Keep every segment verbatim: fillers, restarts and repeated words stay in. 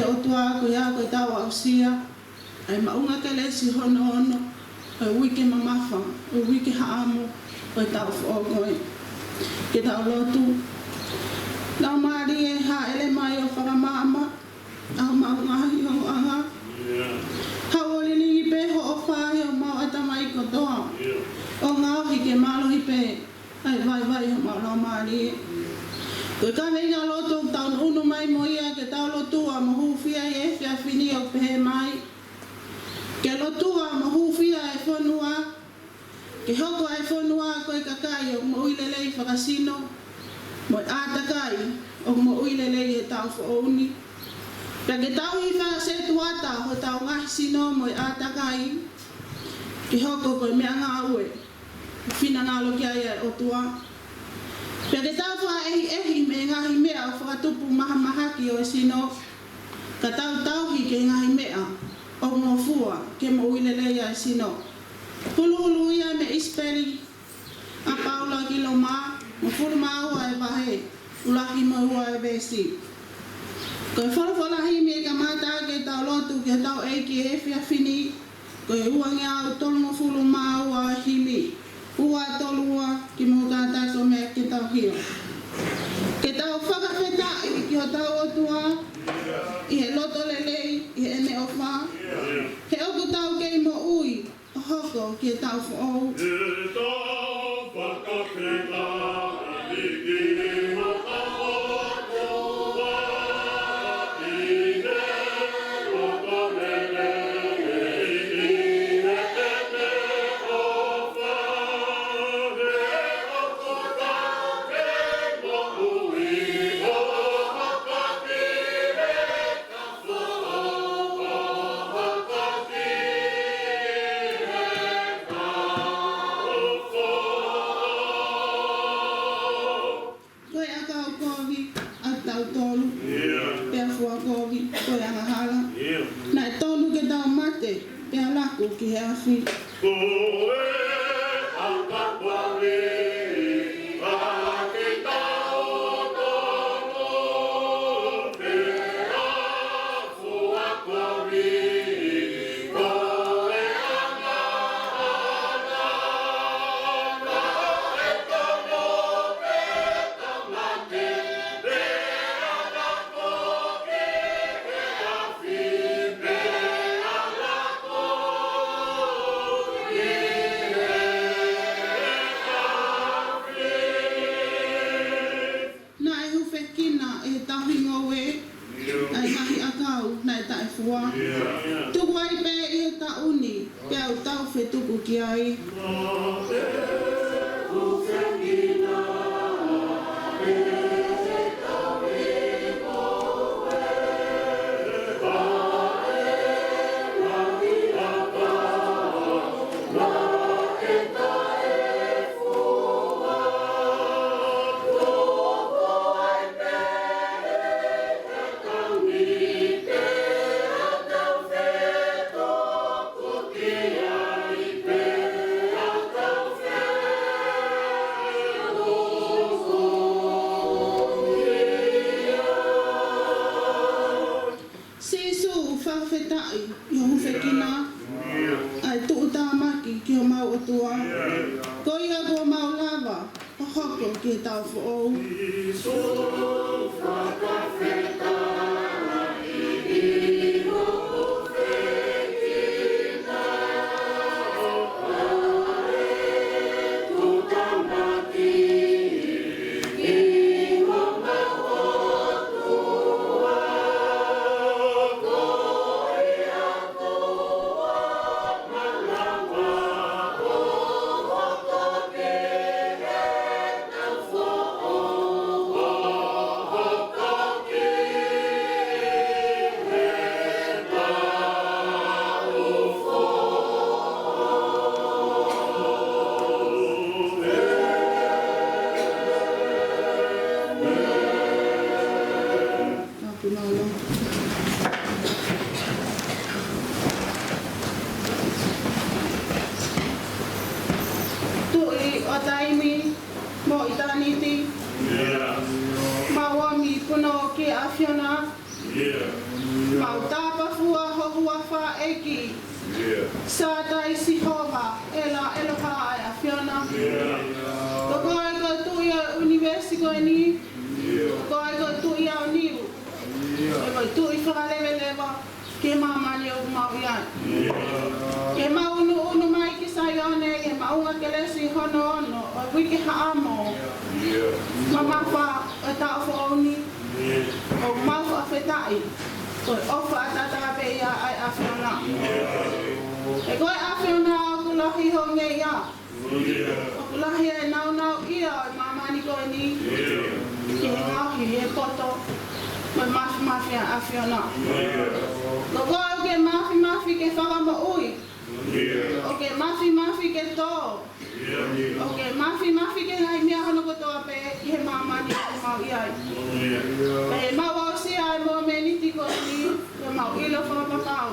ʻOtua, ko ia ko ʻetau aʻusia ʻa e maʻunga kelesi hono ono ʻo e uike mamafa, ʻo e uike haʻamo ʻo ʻetau foʻou ko ē. Ke tau lotu. Laumālie, hāʻele mai ʻo fakamaama ʻa homau ngaahi ongoʻanga. Haʻu ʻo lilingi pē ho ʻofa ʻi homau ʻatamai kotoa, ʻo ngaohi ke mālohi pē ʻa e vaivai homau laumālie. Ko e kaveinga lotu ʻoku tau ʻunu mai mo ia ke tau lotua mo hūfia ʻi he efiafi ni ʻoku pehē mai: Ke lotua mo hūfia e fonua, ke hoko ʻa e fonua ko e kakai ʻoku moʻui lelei fakasino, mo e ʻātakai ʻoku moʻui lelei he taʻu foʻou ni. Pea ke tauhi fakasetuata hotau ngaahi sino mo e ʻātakai, ke hoko ko e meʻangāue finangalo ki ai ʻa e ʻOtua. Pea ke tau fakaʻehiʻehi mei he ngaahi meʻa ʻoku fakatupu mahamahaki ʻo e sino, ka tau tauhi ki he ngaahi meʻa ʻoku ngofua ke moʻui lelei ʻa e sino. Huluhulu ia mei ʻIsipeli ʻa Paula ki Loma, hongofulu mā ua e vahe, ʻuluaki mo e ua e veesi. Ko e folofola himi ʻe kamata ʻaki ʻetau lotu ki hotau ʻEiki he efiafi ni, ko e uangeau tolungofulu mā ua, himi ua tolu ua, kimuʻa kātaki ʻo meʻa ke tau hio. Ke tau fakafetaʻi ki hotau ʻOtua ʻi he loto lelei, ʻi heʻene ʻofa, he ʻoku tau kei moʻui ʻo hoko ki he taʻu foʻou. Ko e ʻakau kovi ʻa kitautolu, pea fua kovi ko e angahala. Naʻe tonu ke tau mate, pea laku ki he afi. Naʻe hūfekina ʻe he tauhi ngoue ʻa e ngaahi ʻakau naʻe taʻefua. Tuku ai pē ʻi he taʻu ni, pea ʻoku tau fetuku ki ai. Sīsū, fakafetaʻi ʻi hoʻo hūfekina ʻa e tuʻutāmaki ki homau ʻOtua. Ko ia kuo mau lava ʻo hoko ki he taʻu foʻou. Tuʻi ʻo taimi mo ʻitāniti. Mau ʻomi pē ʻa e ʻAfiona. Mau tapafua ho huafa ʻEiki. Sātai Sihova, ʻEla ʻEloha ʻa e ʻAfiona. Ko koe ko e Tuʻi ʻo e ʻunivēsi ko eni. Ko koe ko e Tuʻi ʻaoniu. Ko e Tuʻi fakaleveleva ki māmani ʻoku mau ʻi ai. Ke mau ʻunuʻunu mai ki Saione ʻi he maʻunga kelesi hono ono ʻo e uike haʻamo. Mamafa ʻo e taʻu foʻou ni. ʻOku mau fakafetaʻi ko e ʻofa ʻataʻatā pē ia ʻa e ʻAfiona. He ko e ʻAfiona ʻoku lahi ho ngeia. ʻOku lahi e nāunauʻia ʻo e māmani ko eni. Ki he ngaohi e poto mo e māfimafi ʻa e ʻAfiona. Ko koe ʻoku ke māfimafi ke fakamoʻui. ʻOku ke māfimafi ke tō. ʻOku ke māfimafi ki he ngaahi meʻa hono kotoa pē ʻi he māmani ʻoku mau ʻi ai. Pea mau aʻusia e momeniti ko eni, ke mau ʻilo fakapapau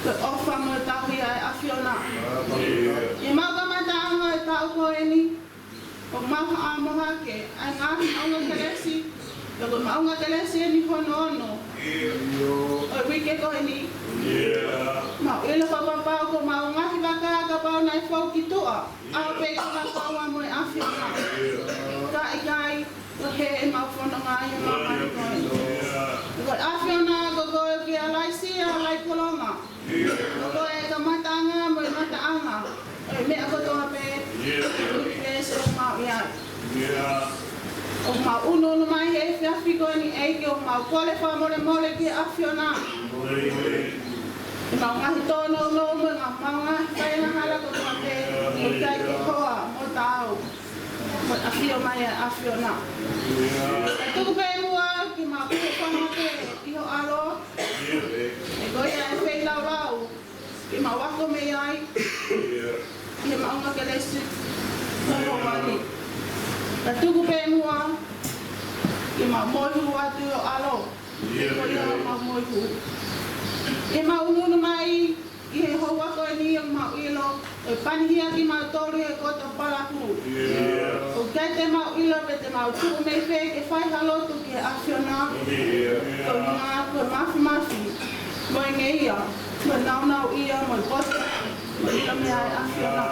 ko e ʻofa mo e tauhi ʻa e ʻAfiona. ʻI heʻemau kamataʻanga ʻo e taʻu ko eni, ʻoku mau haʻamo hake ʻa e ngaahi maʻunga kelesi, pea ko e maʻunga kelesi eni hono ono ʻo e uike ko eni. Mau ʻilo fakapapau ko homau ngaahi vaka kapau naʻe fou ki tuʻa, ʻalu pē ki he vaka ua mo e ʻAfiona. Ka ʻikai, ko e hē ʻemau fononga ʻi he māmani ko eni. Ko e ʻAfiona ko koe ʻoku ke ʻalaisia, ʻalai kolonga. Ko koe e kamataʻanga mo e ngataʻanga ʻo e meʻa kotoa pē ʻi he ʻunivēsi ʻoku mau ʻi ai. ʻOku mau ʻunuʻunu mai he efiafi ko eni ʻEiki, ʻoku mau kole fakamolemole ki he ʻAfiona. Ke mau ngaahi tōnounou mo e ngaahi mau ngaahi faiangahala kotoa pē ʻoku ʻikai ke hoa mo taau mo e ʻafio mai ʻa e ʻAfiona. Tuku pē muʻa ke mau kole fakamolemole ʻi ho ʻAlo. He ko ia e feilaulau ke mau ako mei ai ʻi he maʻunga kelesi ʻo e ʻaho ni. Ka tuku pē muʻa ke mau moihū atu ʻi ho ʻAlo. He ko ia homau moihū. Ke mau ʻunuʻunu mai ʻi he houa ko eni ʻoku mau ʻilo ʻoku pani hia kimautolu ʻe he koto palakū. ʻOku ʻikai te mau ʻilo pe te mau tuʻu mei fē ke fai ha lotu ki he ʻAfiona. Ko e ʻuhinga ko e māfimafi mo e ngeia mo e nāunauʻia mo e poto mo e ʻilo meʻa ʻa e ʻAfiona.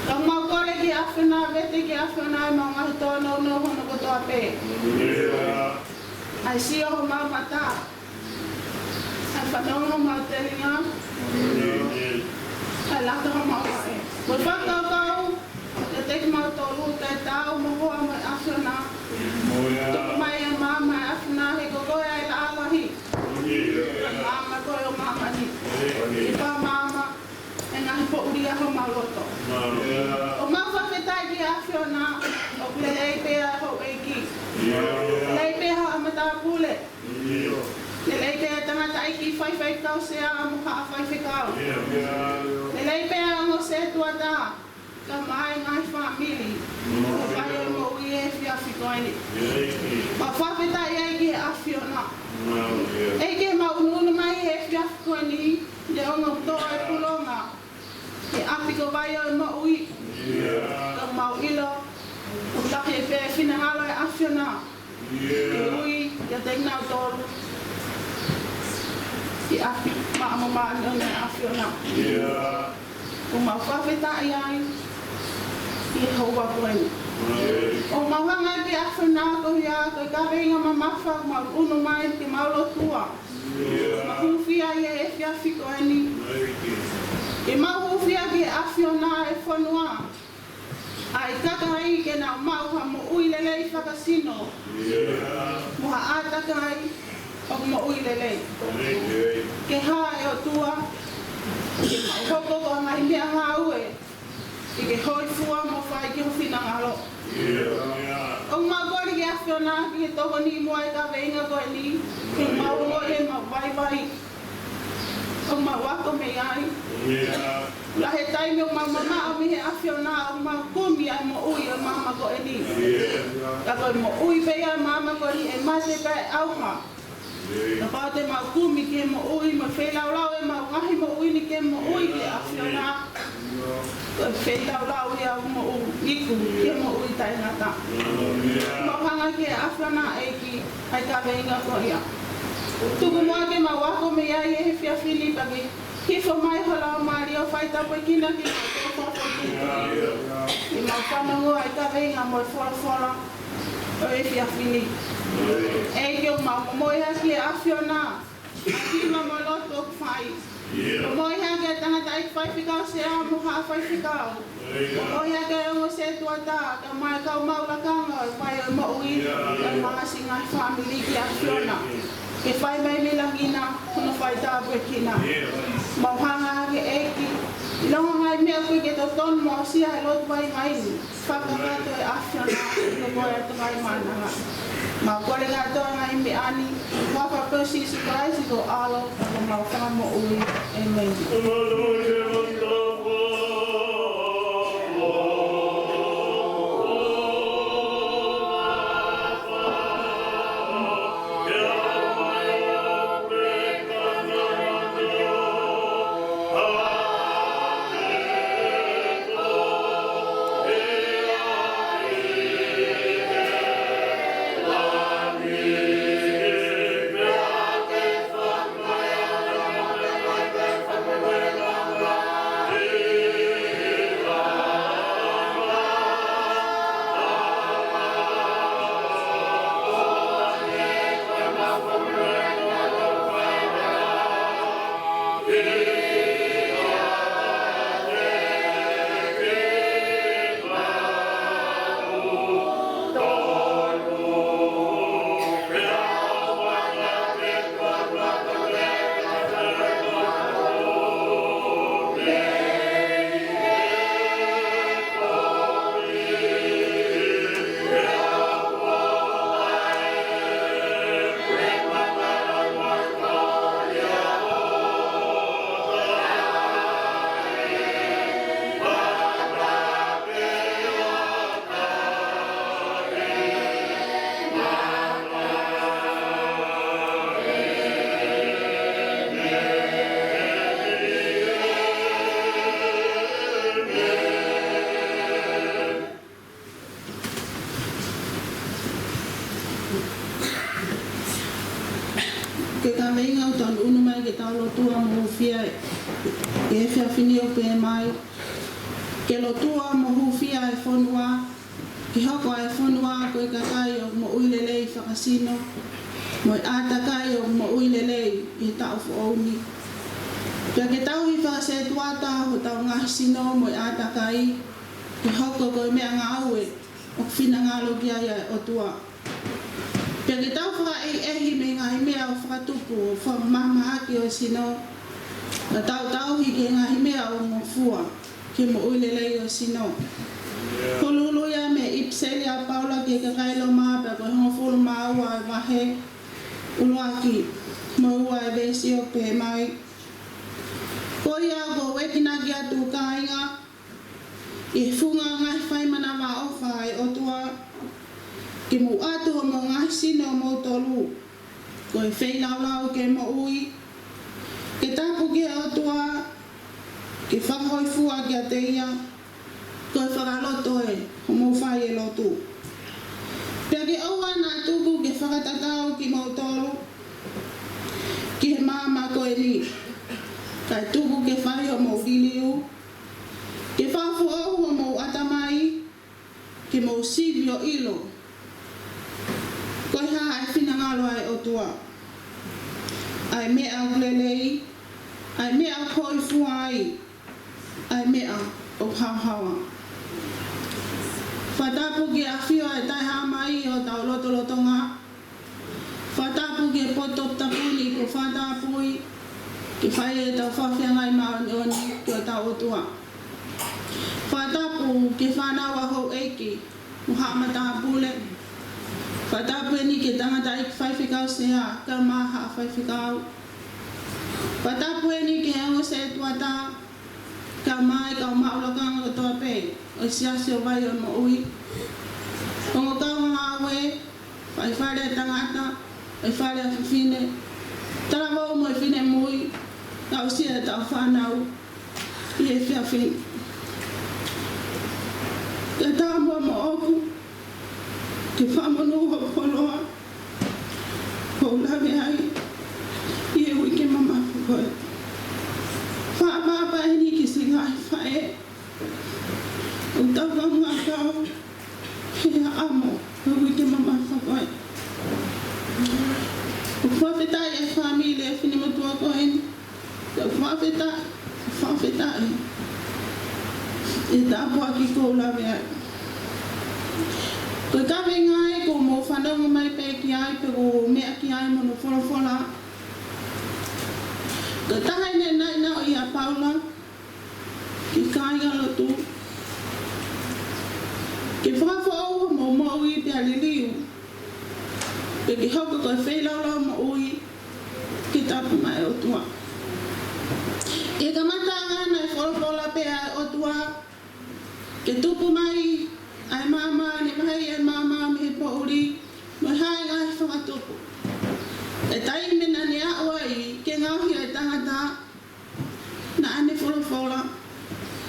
Ka mau kole ki he ʻAfiona, vete ki he ʻAfiona ʻemau ngaahi tōnounou hono kotoa pē. ʻAi sio homau mata, ʻai fanongo homau telinga, ʻai laka homau vaʻe. Mo e fakakaukau kiate kimautolu, kae tau mo hoa mo e ʻAfiona. Tuku mai e maama ʻa e ʻAfiona, he ko koe ʻa e laʻā lahi ʻo e maama ko ē ʻo māmani. ʻIkai maama e ngaahi poʻuli ʻa homau loto. ʻOku mau fakafetaʻi ki he ʻAfiona, ʻoku lelei pē ʻa e houʻeiki. Lelei pē haʻa matāpule. Lelei pē ʻa e tangataʻeiki faifekau sea mo haʻa faifekau. Lelei pē ʻa e ongo sētuata, kae ʻumaʻā e ngaahi fāmili ʻoku fai e moʻui he efiafi ko eni. Mau fakafetaʻi ai ki he ʻAfiona. ʻEiki, mau ʻunuʻunu mai he efiafi ko eni, neongo ʻoku toʻo e pulonga he ʻapi ko Vaioʻemoʻui. Ka mau ʻilo ʻoku lahi pē finangalo e ʻAfiona ke ui kiate kinautolu ki he ʻapi maʻa mo māʻoniʻoni ʻa e ʻAfiona. ʻOku mau fakafetaʻi ai ʻi he houa ko eni. ʻOku mau hanga ki he ʻAfiona ko ia ko e kaveinga mamafa ʻoku mau ʻunu mai ke mau lotua. Mau hūfia ʻi he efiafi ko eni. Ke mau hūfia ki he ʻAfiona ʻa e fonua ʻa e kakai ke nau maʻu ha moʻui lelei fakasino mo ha ʻātakai ʻoku moʻui lelei. Ke hā ʻe ʻOtua, ke mau hoko ko e ngaahi meʻangāue ke ke hōifua mo fai ki ho finangalo. ʻOku mau kole ki he ʻAfiona ke ke tokoni muʻa ʻi he kaveinga ko eni, ke mau ongoʻi ʻemau vaivai ʻoku mau ako mei ai. Lahi e taimi ʻoku mau mamaʻo mei he ʻAfiona ʻoku mau kumi ʻa e moʻui ʻo e maama ko eni. Ka ko e moʻui pē ia ʻo e maama ko eni ʻe mate pē ʻe ʻauha. Kapau te mau kumi ki he moʻui mo feilaulau ʻemau ngaahi moʻui ni ki he moʻui ki he ʻAfiona, ko e feilaulau ia ʻoku moʻui iku ki he moʻui taʻengata. Mau hanga ki he ʻAfiona ʻEiki ʻa e kaveinga ko ia. Tuku muʻa ke mau ako mei ai he efiafi ni pea ke hifo mai ho Laumālie ʻo fai tāpuekina kimautolu fakafoki. Ke mau fanongo ai kaveinga mo e folofola ʻo e efiafi ni. ʻEiki, ʻoku mau momoʻi hake ʻa e ʻAfiona ʻaki ʻemau lotu ʻoku fai. Momoʻi hake ʻa e tangataʻeiki faifekau sea mo haʻa faifekau. Momoʻi hake ʻa e ongo sētuata, kae ʻumaʻā e kau maʻu lakanga ʻo e fai ʻo e moʻui, kae ʻumaʻā siʻi ngaahi fāmili, ʻEiki ʻAfiona. Ke fai mai mei langi na hono fai tāpuekina. Mau hanga hake ʻEiki, ʻilonga ngaahi meʻa ʻoku ʻikai ke totonu mo aʻusia he lotu vaivai ni, fakakakato ʻe ʻAfiona, ʻi ho Tokoua ʻa e Tamai Maʻananga. Mau kole kātoa ngaahi meʻa ni, ʻi he huafa pē ʻo Sīsū Kalaisi ko ho ʻAlo, ko homau Fakamoʻui. ʻĒmeni. Ko e kaveinga ʻoku tau ʻunu mai ke tau lotua mo hūfia ʻi he efiafi ni ʻoku pehē mai: Ke lotua mo hūfia e fonua, ke hoko ʻa e fonua ko e kakai ʻoku moʻui lelei fakasino, mo e ʻātakai ʻoku moʻui lelei ʻi he taʻu foʻou ni. Pea ke tauhi fakasētuata hotau ngaahi sino mo e ʻātakai, ke hoko ko e meʻangāue ʻoku finangalo ki ai ʻa e ʻOtua. Pea ke tau fakaʻehiʻehi mei he ngaahi meʻa ʻoku fakatupu ʻo e fakamamahiʻi ʻo e sino, ka tau tauhi ki he ngaahi meʻa ʻoku ngofua ki he moʻui lelei ʻo e sino. Huluhulu ia mei he ʻipiseli ʻa Paula ki he kakai Loma, pea ko e hongofulu mā ua ʻo e vahe, ʻuluaki mo e ua ʻo e veesi ʻoku pehē mai: Ko ia kuo u ekinaki atu, kāinga, ʻi he funga ngaahi fai manavaʻofa ʻa e ʻOtua, ke mou ʻatu homou ngaahi sino ʻomoutolu ko e feilaulau ki he moʻui, ke tapu ki he ʻOtua, ke fakahōifua kiate ia, ko e fakaloto ʻi hoʻomou fai e lotu. Pea ke ʻoua naʻa tuku ke fakatatau kimoutolu ki he maama ko eni, kae tuku ke fai homou liliu, ke fakafoʻou homou ʻatamai, ke mou sivi ʻo ʻilo ko e hā ʻa e finangalo ʻa e ʻOtua, ʻa e meʻa ʻoku lelei, ʻa e meʻa ʻoku hōifua ai, ʻa e meʻa ʻoku haohaoa. Fakatapu ki he ʻafio ʻa e Taʻehāmai ʻi hotau lotolotonga. Fakatapu ki he potu toputapu ni kuo fakatapui ke fai ʻetau fakafeangai māʻoniʻoni ki hotau ʻOtua. Fakatapu ki he fānau ʻa houʻeiki mo haʻa matāpule. Fakatapu eni ki he tangataʻeiki faifekau sea kae ʻumaʻā haʻa faifekau. Fakatapu eni ki he ongo sētuata, kae ʻumaʻā e kau maʻu lakanga kotoa pē ʻo e Siasi ʻo e Vai ʻo e Moʻui. Ongo kaungāngāue, faifale ʻa e tangata, faifale ʻa e fefine, talavou mo e finemui, aʻusia ʻetau fānau ʻi he efiafi ni. Ke tau mo moʻoku, ke fakamonū hoku koloa, ʻoku ou lave ai Faʻa papa eni ki siʻi ngaahi faʻē ʻoku tau kaungā kau he ʻamo ʻoku ʻikai ke mamafa ko ē. ʻOku fakafetaʻi e fāmili e finemotuʻa ko eni. ʻOku fakafetaʻi, fakafetaʻi e tāpuaki ʻoku ou lave ai. Ko e kaveinga ē ʻoku mou fanongo mai pē ki ai pe ʻoku meʻa ki ai mo hono folofola. Ko e taha eni e naʻinaʻi ʻa Paula ki he kāingalotu ke fakafoʻou hoʻomou moʻui pea liliu, pea ke hoko ko e feilaulau moʻui ke tapu maʻa e ʻOtua. ʻI he kamataʻanga naʻe folofola pē ʻa e ʻOtua ke tupu mai ʻa e maama, ne vaheʻi ʻa e maama mei he poʻuli mo e hā e ngaahi fakatupu. ʻI he taimi naʻa ne aʻu ai ke ngaohi ʻa e tangata, naʻa ne folofola,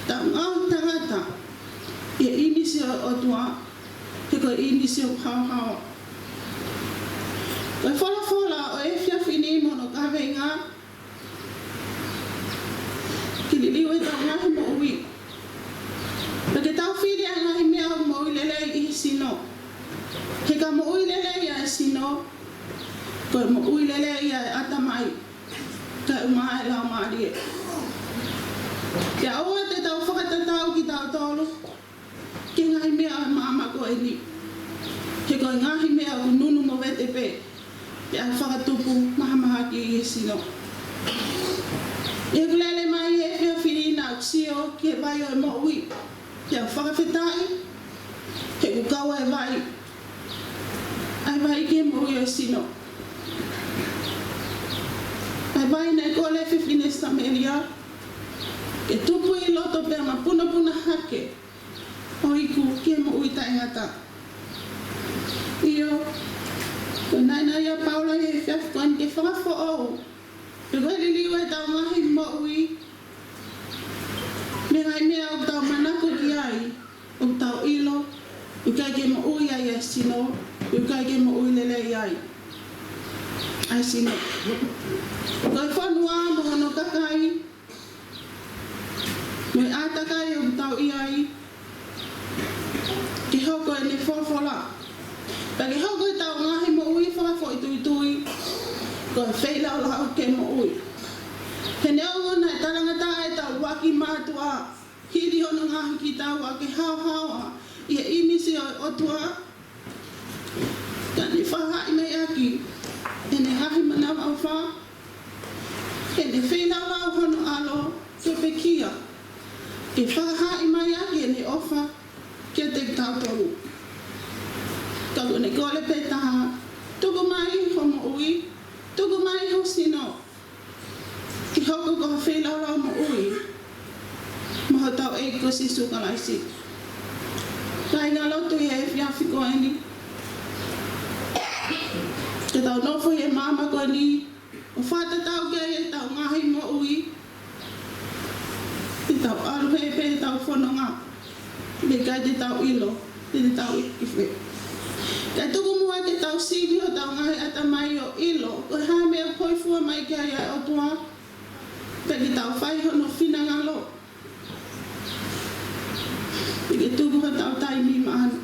tau ngaohi tangata ʻi he ʻīmisi ʻo e ʻOtua, he ko e ʻīmisi ʻoku haohaoa. Ko e folofola ʻo e efiafi ni mo hono kaveinga ke liliu ʻetau ngaahi moʻui, pea ke tau fili ʻa e ngaahi meʻa ʻoku moʻui lelei ʻi he sino. He ka moʻui lelei ʻa e sino, ko e moʻui lelei ʻa e ʻatamai, kae ʻumaʻā e laumālie. Pea ʻoua te tau fakatatau kitautolu ki he ngaahi meʻa ʻo e maama ko eni, he ko e ngaahi meʻa ʻoku nunu mo vete pē, pea fakatupu mahamahaki ʻi he sino. ʻI heʻeku lele mai he efiafi ni naʻa ku sio ki he vai ʻo e moʻui, pea fakafetaʻi he ʻoku kau ʻa e vai, ʻa e vai ki he moʻui ʻo e sino. ʻA e vai naʻe kole ʻe he fefine Samēlia ke tupu ʻi loto pea mapunopuna hake ʻo iku ki he moʻui taʻengata. ʻIo, ko e naʻinaʻi ʻa Paula ʻi he efiafi ko eni ke fakafoʻou pe ko e liliu ʻetau ngaahi moʻui mei he ngaahi meʻa ʻoku tau manako ki ai, ʻoku tau ʻilo ʻoku ʻikai ke moʻui ai ʻa e sino, ʻoku ʻikai ke moʻui lelei ai ʻa e sino. Ko e fonua mo hono kakai mo e ʻātakai ʻoku tau ʻi ai, ke hoko ʻene folofola, pea ke hoko ʻetau ngaahi moʻui fakafoʻituitui ko e feilaulau ke moʻui. He neongo naʻe talangataʻa ʻetau ʻuluaki mātuʻa hili hono ngaohi kitaua ke haohaoa ʻi he ʻīmisi ʻo e ʻOtua, ka ne fakahaaʻi mai ʻaki ʻene ngaahi manavaʻofa, ʻene feilaulau hono ʻAlo ke pekia, ke fakahaaʻi mai ʻaki ʻene ʻofa kiate kitautolu. Ka kuo ne kole pē taha, tuku mai ho moʻui, tuku mai ho sino, ke hoko ko ha feilaulau moʻui maʻa hotau ʻEiki ko Sīsū Kalaisi. Kāingalotu, ʻi he efiafi ko eni, ke tau nofo ʻi he maama ko eni ʻo fakatatau ki ai ʻetau ngaahi moʻui, te tau ʻalu hē pē ʻetau fononga, pea ʻikai te tau ʻilo pe te tau ʻi fē. Kae tuku muʻa ke tau sivi hotau ngaahi ʻatamai ʻo ʻilo ko e hā e meʻa ʻoku hōifua mai ki ai ʻa e ʻOtua, pea ke tau fai hono finangalo, pea ke tuku hotau taimi maʻana.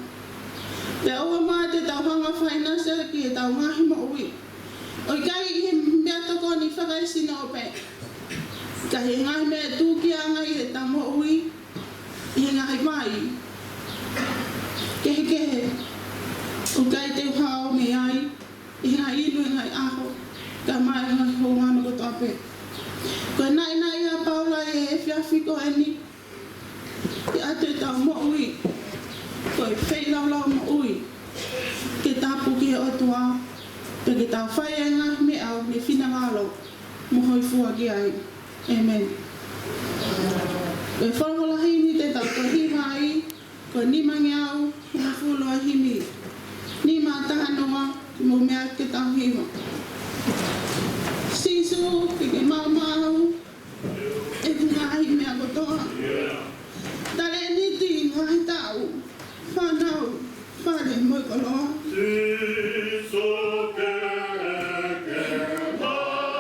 Pea ʻoua muʻa te tau hanga ʻo fakainasi ki heʻetau ngaahi moʻui, ʻo ʻikai ʻi he meʻatokoni fakaesino pē, ka ʻi he ngaahi meʻa tūkianga ʻi heʻetau moʻui, ʻi he ngaahi vai kehekehe ʻoku ʻikai te u hao mei ai, ʻi he ngaahi inu, ʻi he ngaahi ʻaho, kae ʻumaʻā e ngaahi houa kotoa pē. Ko e naʻinaʻi ʻa Paula ʻi he efiafi ko eni, ke ʻoatu ʻetau moʻui ko e feilaulau moʻui ke tapu ki he ʻOtua, pea ke tau fai e ngaahi meʻa ʻoku ne finangalo mo hōifua ki ai. ʻĒmeni. Ko e folofola himi te tau toe hiva ai, ko e nimangeau hongofulu ʻa e himi. Nima taha noa, mou meʻa ke tau hiva. Sīsū, ke ke maumau ʻeku ngaahi meʻa kotoa. Talēniti, ngaahi taʻu, fānau, fale mo e koloa. Sīsū, ke ke maumau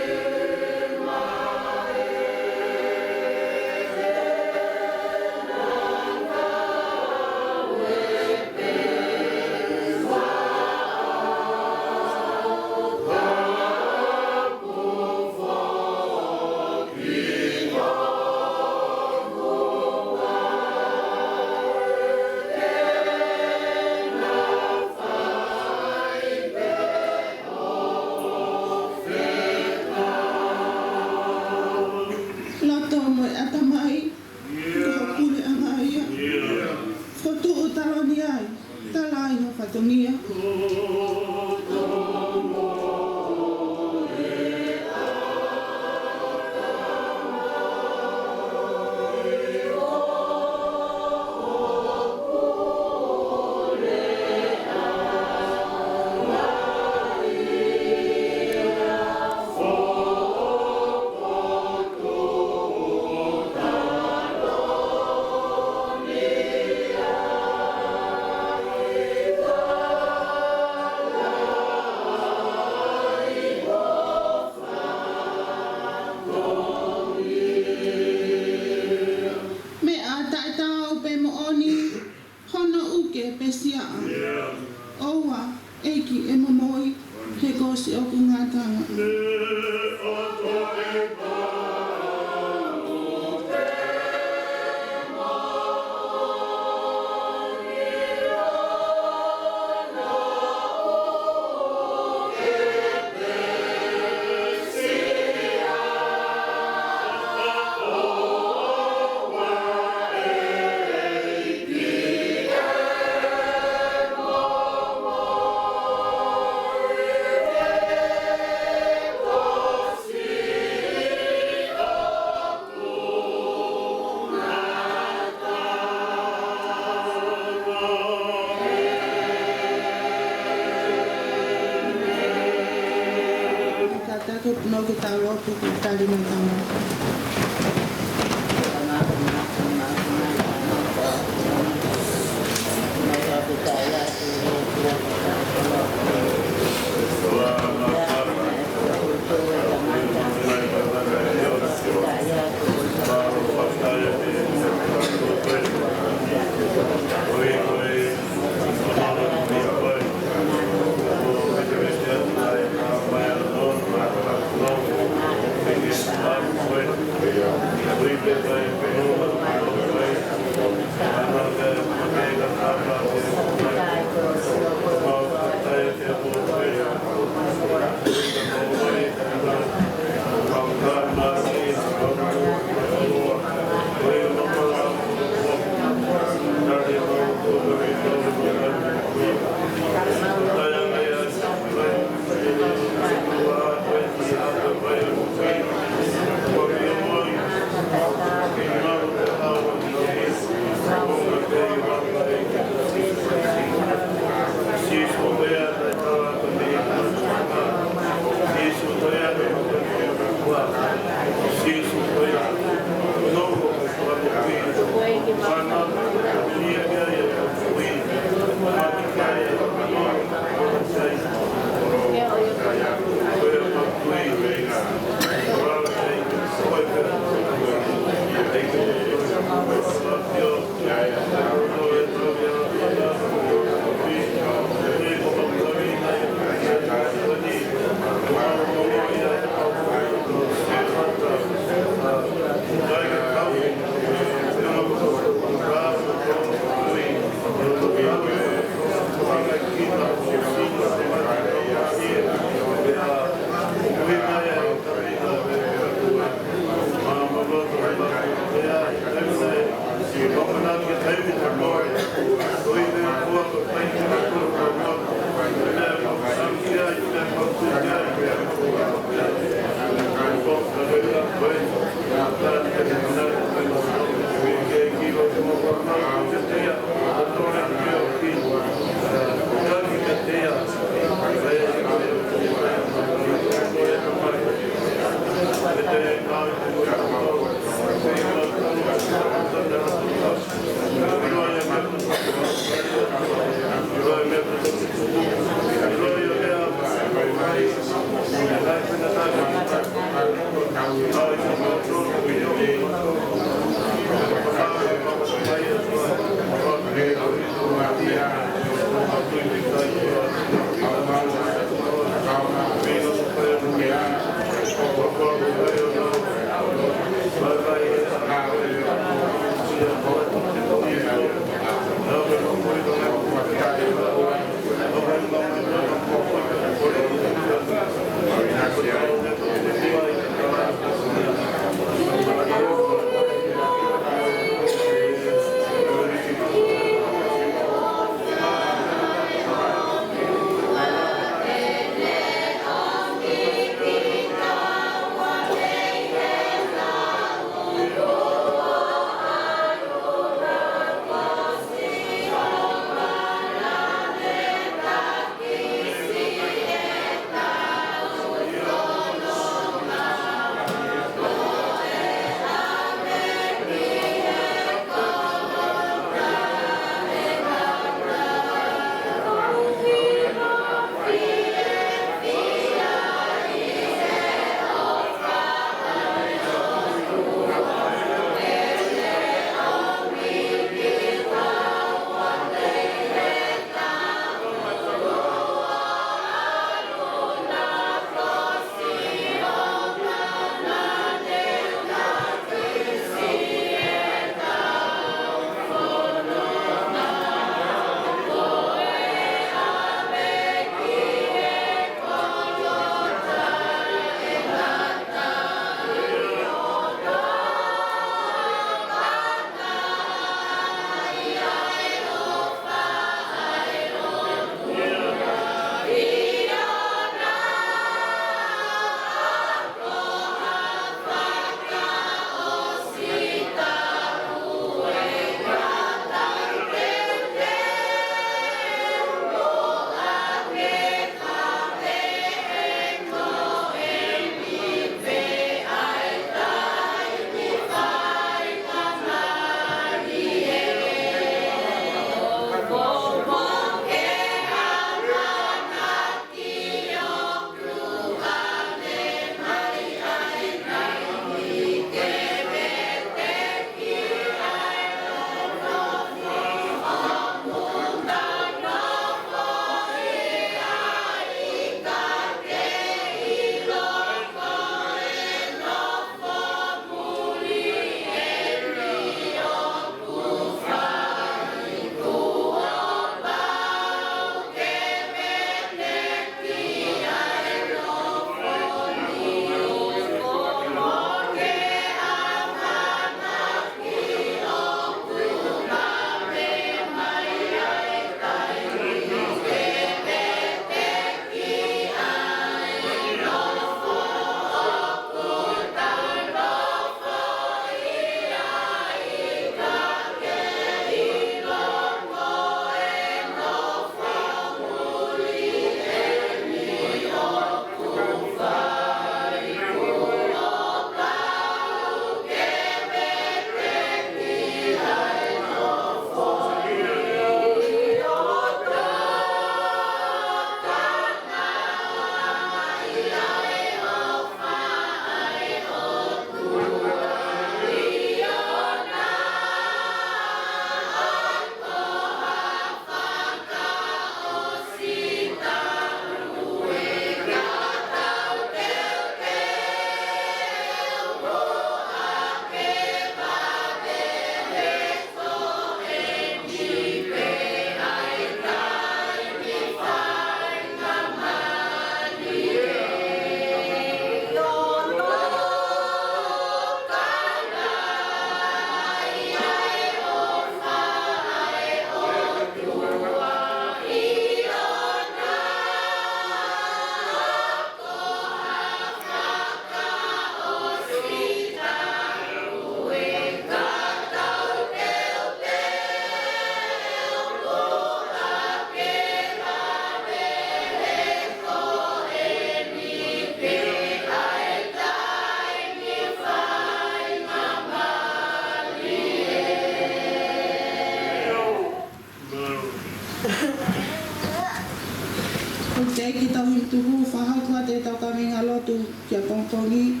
Tau himi tuhu, fakahoko atu ʻetau kaveinga lotu ki he pongipongi.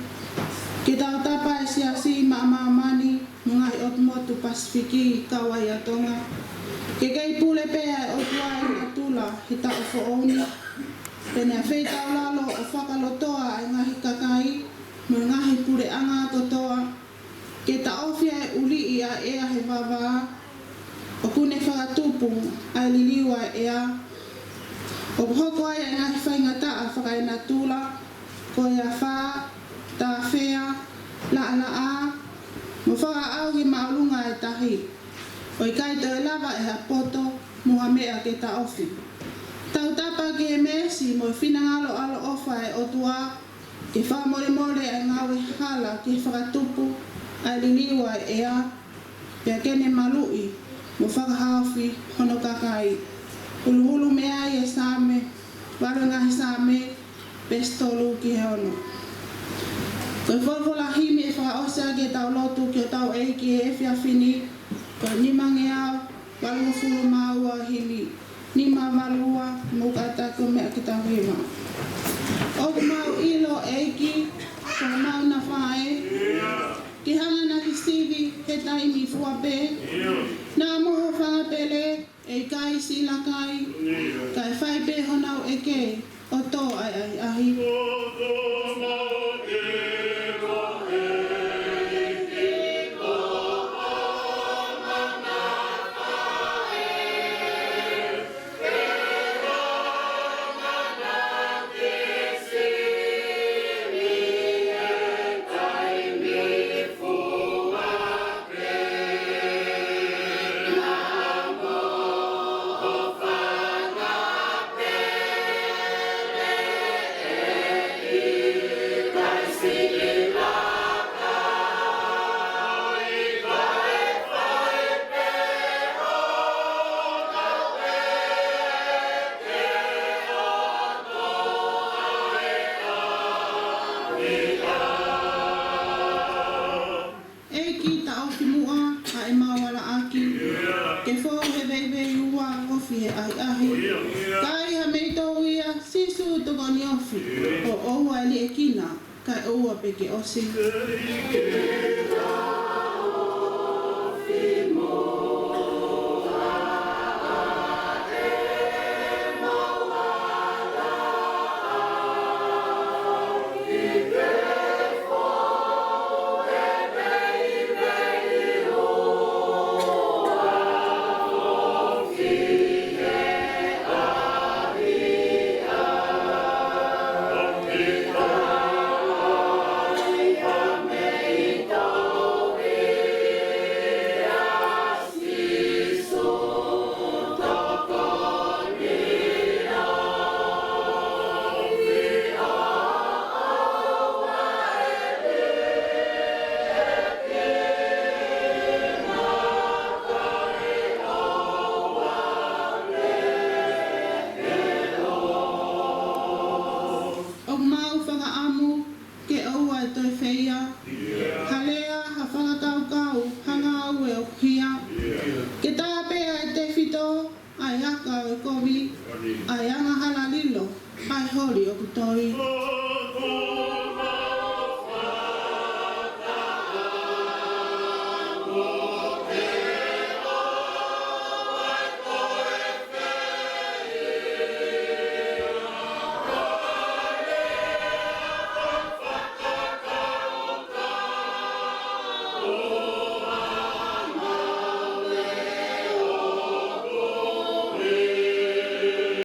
Ke tautapa e siasi maʻa māmani mo e ngaahi ʻotu motu Pasifiki, kau ai ʻa Tonga. Ke kei pule pē ʻa e ʻOtua ʻi natula he taʻu foʻou ni. Pea ne feitaulalo ʻo fakalotoa ʻa e ngaahi kakai mo e ngaahi puleʻanga kotoa, ke taʻofi ʻa e ʻuliʻi ʻa e ʻea he vavā, ʻoku ne fakatupu ʻa e liliu ʻa e ʻea, ʻoku hoko ai ʻa e ngaahi faingataʻa fakaenatula, ko e afā, tāfea, laʻalaʻā, mo fakaʻau ki māʻolunga ʻo e tahi, ʻo ʻikai toe lava ʻe ha poto mo ha meʻa ke taʻofi. Tautapa ki he meesi mo e finangalo ʻaloʻofa ʻa e ʻOtua, ke fakamolemole ʻa e ngāue hala ke fakatupu ʻa e liliu ʻa e ʻea, pea ke ne maluʻi mo fakahaofi hono kakai. Huluhulu mei ai e Saame, valu e ngaahi Saame, veesi tolu ki he ono. Ko e folofola himi ʻe fakaʻosi ʻaki ʻetau lotu ki hotau ʻEiki he efiafi ni, ko e nimangeau valungofulu mā ua, himi nima valu ua, mo kata ko e meʻa ke tau hiva. ʻOku mau ʻilo, ʻEiki, ko homau nafa ē, ke hanga naʻa ke sivi he taimi fua pē. Naʻa mo ho fanga pele ʻe ʻikai siʻi lakai, kae fai pē honau ʻeke, ʻo tō ʻa e ʻahiʻahi. ʻEiki, taʻofi muʻa ʻa ʻemau ala ʻaki, ke fou he veiveiua, ofi he ʻahiʻahi. Ka ʻi ha meʻa ʻi tō ia, Sīsū tokoni ofi, ʻo ʻoua ʻe liʻekina, kae ʻoua pē ke ʻosi.